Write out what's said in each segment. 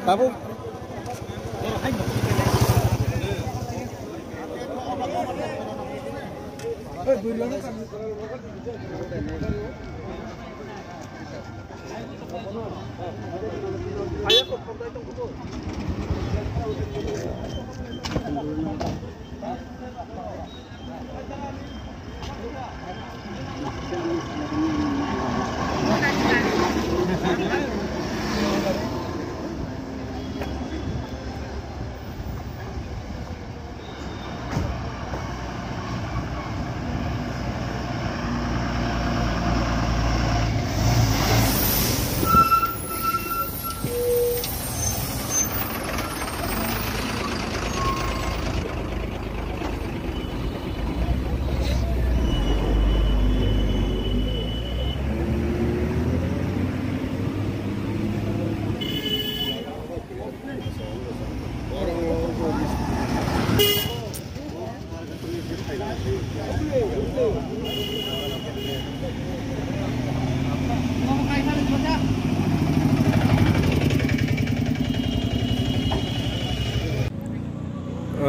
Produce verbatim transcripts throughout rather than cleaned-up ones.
Tabuk.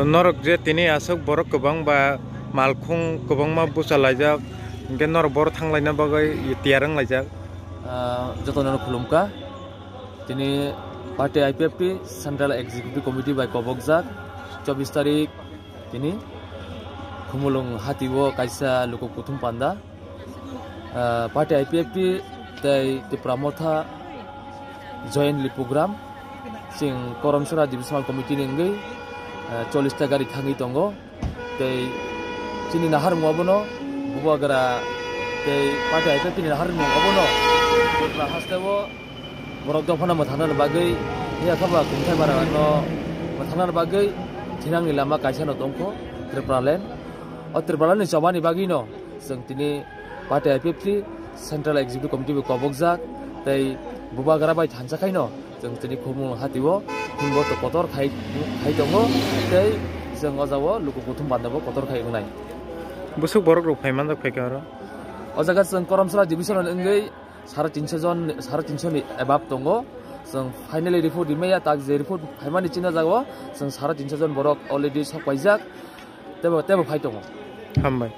Norok je tini aswk borok kwbang ba malkhung kwbangma bucha laijak, hinkhe norok boro thang laina bagwi tiyar wng laijak. Ah, jotono khulumkha. Tini party I P F T Central Executive Committee bai kobokjak chobbish tarik tini Khumulwng hatio kaisa luku kuthum panda. Ah, party I P F T tei Tipra Motha jointly program chwng Koramsora Divisional Committee ni wngwi, ah, chollish ta gari thangwi tongo. Tei chini naharmung obono Bubagra tei party I P F T ni naharmung obono Tripura hasteo borok dophano mwthangnani bagwi, phiya khe ba kungthai bara no mwthangnani bagwi thinangni lama kaisa no tongkho Tripura land. O Tripura land ni chobani bagwi no chwng tini party I P F T Central Executive Committee bai kobokjak tei Bubagra bai thansa khaino chwng tini Khumulwng hatio himbo to kotor khai, khai tongo tei chwng o jagao luku kuthum panda bo kotor khai wngnai. Busuk borok rok phai manjak phai kha oro. O jaga chwng Koramsora division ni wngwi sare tinso jon, sare tinso ni above tongo. Chwng finally report rimaya, tak je report phaimani chini jagao chwng sare tinso jon borok already sok paijak. Tebo, tebo phai tongo. Hambai.